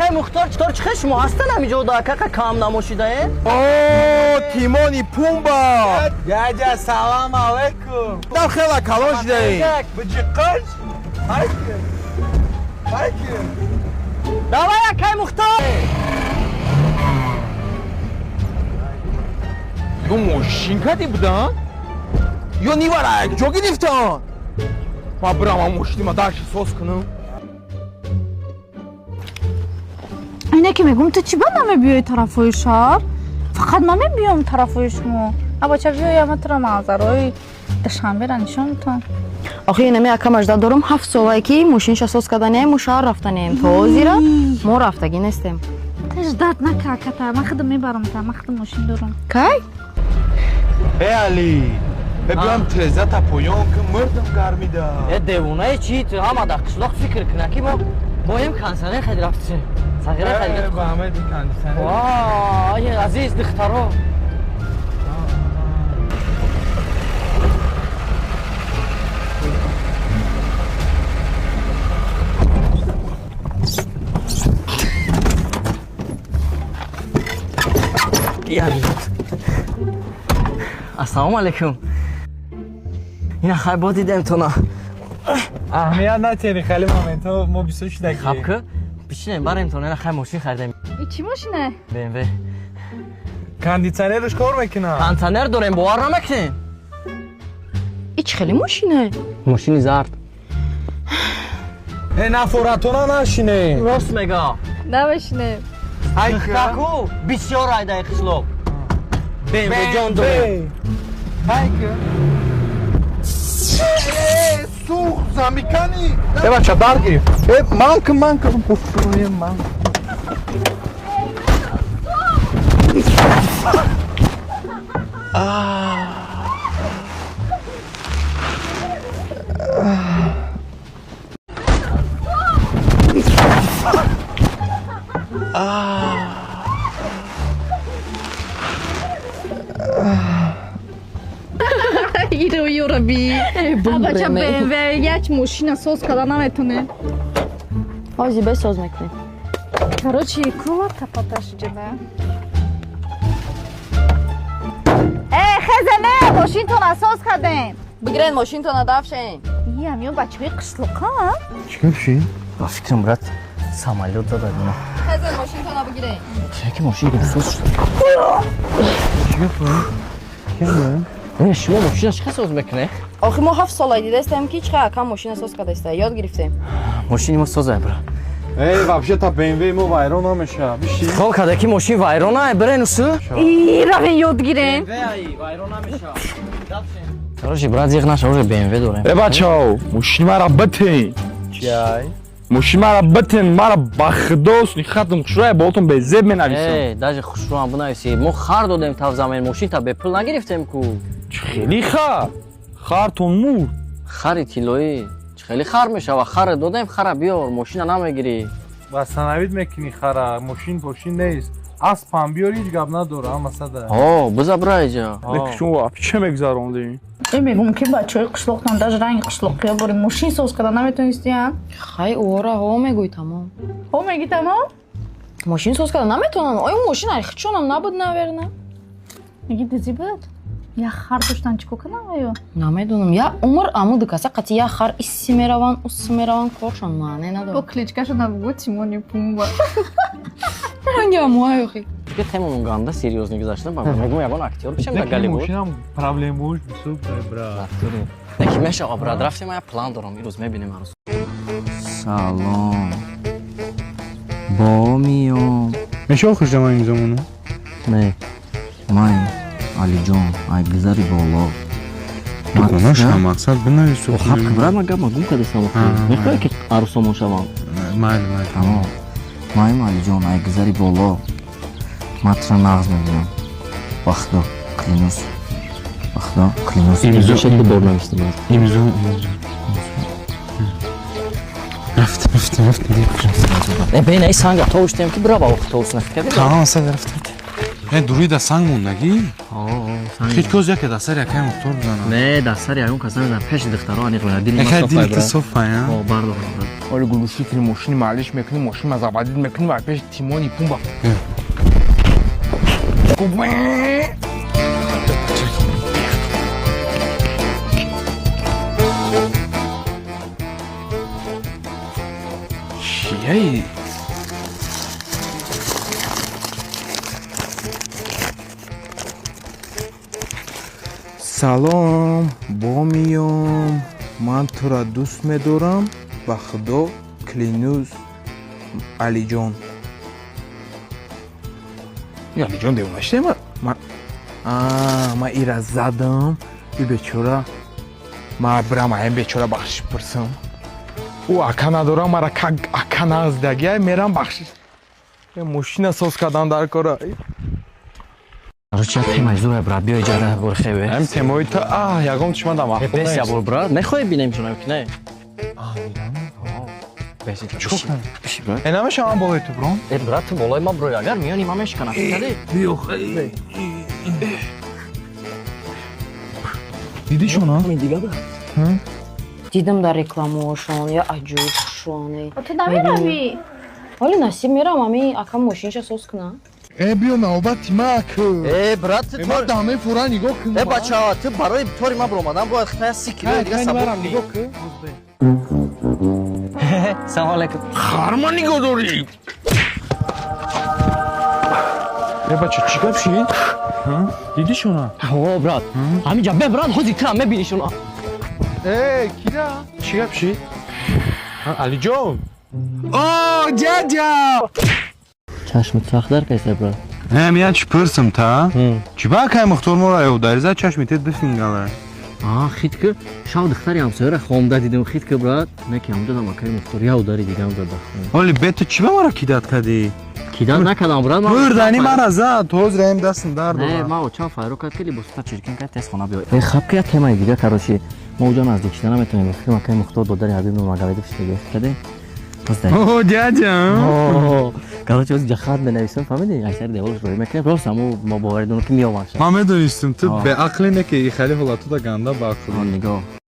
Акай Мухтор, читор чихе шумо ҳастан ҳамиҷо да акака кам намошидае? О, Тимони Пумба! Дядя, салам алейкум. Дар хела калон шидаи. Биҷиқиш. Хайки. Хайки. Давай, акай Мухтор! Ё мошин кади будан? Ё нивара ҷо гирифтан? Ма бирам ам мошини ма дарши соз кунам. Ине ки мегум, ту чӣ ба намебиёи тарафҳои шаҳр? Фақат ман мебиём тарафҳои шумо. Абача, биёя, ма тура манзарои Душанбера нишон метавам. Охи, инами ака мажда дорум, 7 солае ки мошинша соз карданем, мо шаҳр рафтанем. То ҳозира мо рафтагӣ нестем. Таждат нака, аката, ман худам мебарам та, ман худам мошин дорам. Кай? Э, Али. Э, биём трезата поён ки мурдам гармида. Э, девонаи чи ту ҳама дар қишлоқ фикр куна ки мо боем консионер хади рафтем. Сағира хади. Э, ба ҳамаи кондиционер. Вай, азиз духтаро. Як минут. Ассалому алайкум. Ина хай бо дидем тона. Аҳамият натери, хеле моментҳо мо бисёр шидаги. Хаб ки бичинем барем тона, ина хай мошин харидем. И чӣ мошина? BMW. Кондиционерш кор мекунад. Кондиционер дорем, бовар намекунем. И чӣ хеле мошинае? Мошини зард. Э, нафоратона нашине. Рост мега. Намешинем. Духтаку бисёр айдаи қишлоқ. BMW ҷон дорем. Хайки. Сух замикани. Э, бача, дар гирифт. Э, ман кун, ман кун. Уф, ман. Иро ёраби. Абача, BMW як мошина соз карда наметоне. Ҳозир бесоз мекунем. Короче, кула тапаташ ҷада. Э, хезене, мошинтона соз кардем. Бигирен мошинтона, дафшен. Иам ё бачаҳои қишлоқа? Чӣ гап ши? Ба фикрам, брат, самолёт зада ина. Хезен, мошинтона бигирен. Чаки мошин соз шуд. Чӣ гап? Кем? Э, шумо мошина чӣ соз мекунед? Охи, мо 7 сола дидастем ки чӣ ака мошина соз кардаиста, ёд гирифтем. Мошини мо созае, брат. Э, вообще-то BMW мо вайрон намеша. Биши. Хол карда ки мошин вайрона, бирен усу. И равен ёд гирем. BMW вайрон намеша. Короче, брат, зиғ наша, уже BMW дорем. Э, бачао, мошини мара битен. Чай. Мошини мара битен, мара ба худо хатм хушрӯя болотон безеб менависам. Э, даже хушрӯам бинависӣ. Мо хар додем тавзамин, мошин та бепул нагирифтем ку. Чӣ хели хар? Хартон мурд. Хари тиллоӣ. Чӣ хели хар мешава? Харе додем, хара биёр, мошина намегирӣ. Восстановить мекунӣ хара, мошин пошин нест. Аспам биёр, ҳеҷ гап надора, ҳама сада. О, биза бира иҷа. Лекин шумо вообще мегзарондем. Э, мегум ки бачаҳои қишлоқтон даже ранги қишлоқия борем, мошин соз карда наметонистиян. Хай, ора ҳо мегӯй, тамом. Ҳо меги, тамом. Мошин соз карда наметонам. Оё мошин ай хичонам набуд, наверно. Меги, дизи буд. Як хар доштан, чӣ кор кардам ё? Намедонам, як умр аму дукаса қати як хар исси мераванд, усси мераванд, коршон маъне Бо надорад. кличкашо набугу Тимони Пумба. Ранги амуай охи. Ки темамон ганда серьёзно гузашта, ба мегум ягон актёр бишем дар Голливуд. Мошинам проблемаош бисёр, брат. Неки мешава, брат, рафтем, я план дорам, ирӯз мебинем ҳарӯз. Салом. Бо миём. Мешава хушдама ин замону? Не. Ман Алиҷон, ай гузари боло. Дугонаша мақсад бинавису. Хаб, брат, ман гап гум кардастам. Мехоҳӣ ки арӯсомон шавам? Майли, майли. Тамом. Маим Алиҷон, ай гузари боло. Ман туро нағз мебинам. Ба худо, клянусь. Ба худо, клянусь. Имзо. Имзо шакли бор навиштам, брат. Имзо, имзо. Рафтем, рафтем, рафтем. Э, бейна ин санга тоуштем ки бира ба охи тоус накарди. Тамом, сад рафтем. Э, дуруи да санг мондагӣ? Хит коз яке дар сари акай Мухтор бизанам. Не, дар сари ягон кас намезанам, пеши духтаро аниқ мена, дили ман Акай соф дили ай, ту брат. соф ай, а? О, бардор, брат. Оли глуши кунӣ, мошини маълиш мекунӣ, мошин мазавадид мекунӣ ва пеши Тимони Пумба. Чияи? Салом, бомиём, ман тура дӯст медорам, ба худо, клянусь, Алиҷон. Ё, Алиҷон девона шудем? Ман ира задам, и бечора, ма бирам аин бечора бахшиш пурсам. Ӯ ака надорам, мара как ака наздагия, мерам бахшиш. Мошина соз кардан дар кора. Короче, темаи зура, брат, биё иҷара бор хеве. Ҳам темои ту, а, ягон чӣ мадам Э, ахул бес нест. ябор, брат, мехоҳӣ бинем чунам ки не? Бес, Чӣ кунам? Биши, брат. Э, намешавам ман болои ту бром? Э, брат, ту болои ман брои, агар миёни ман мешканад, кади? Дидӣ шуна? Дига, брат. Дидам дар рекламаошон, я аҷоиб хушрӯане. Ту намеравӣ? Ҳоли насиб мерам, ами акам мошинша соз куна. Э, биё, навбати ма ку. Э, брат, ту Э, ман даме фура нигоҳ кун. Э, бача, ту барои тори ман баромадан бояд хитая 30 кило дига сабук Марам кунӣ. нигоҳ кун. Салом алейкум. Харма нигоҳ дорӣ? Э, бача, чӣ гап шид? Дидӣ шуна? О, брат, ҳаминҷа бе, брат, ҳозир тира мебинӣ шуна. Э, кира? Чӣ гап шид? Алиҷон! О, дядя! Чашми сахт дар кайса, брат. Э, мия чӣ пурсам та? Чӣ ба акай Мухтор моро ёвдари за чашми тед бифингала? А, хит ки шав духтари ҳамсояра хомда дидем, хит ки, брат, не ки ҳамҷа дам акаи Мухтор яв дари дидам зада. Оли бе ту чӣ ба маро кидат кардӣ? Кидан накардам, брат, ман Бурдани мара зад, ҳозир ҳам дастам дард Не, дорад. ман очам файро кард ки либосата чиркин кард, тез хона биёй. Э, хаб ки як темаи дига, короче, мо уҷа наздик шида наметавонем. Фикр акаи Мухтор додари Ҳабиб Нурмагомедов шидаги каде. О, дядя! Короче, оз ҷахат менависам, фаҳмидӣ? Аксари деволш рӯй мекунем. Рост ҳаму мо боварӣ дорем ки меомад. Ман медонистам, ту О. беақлӣ не ки хеле ҳолатуда ганда баақлӣ. Нигоҳ.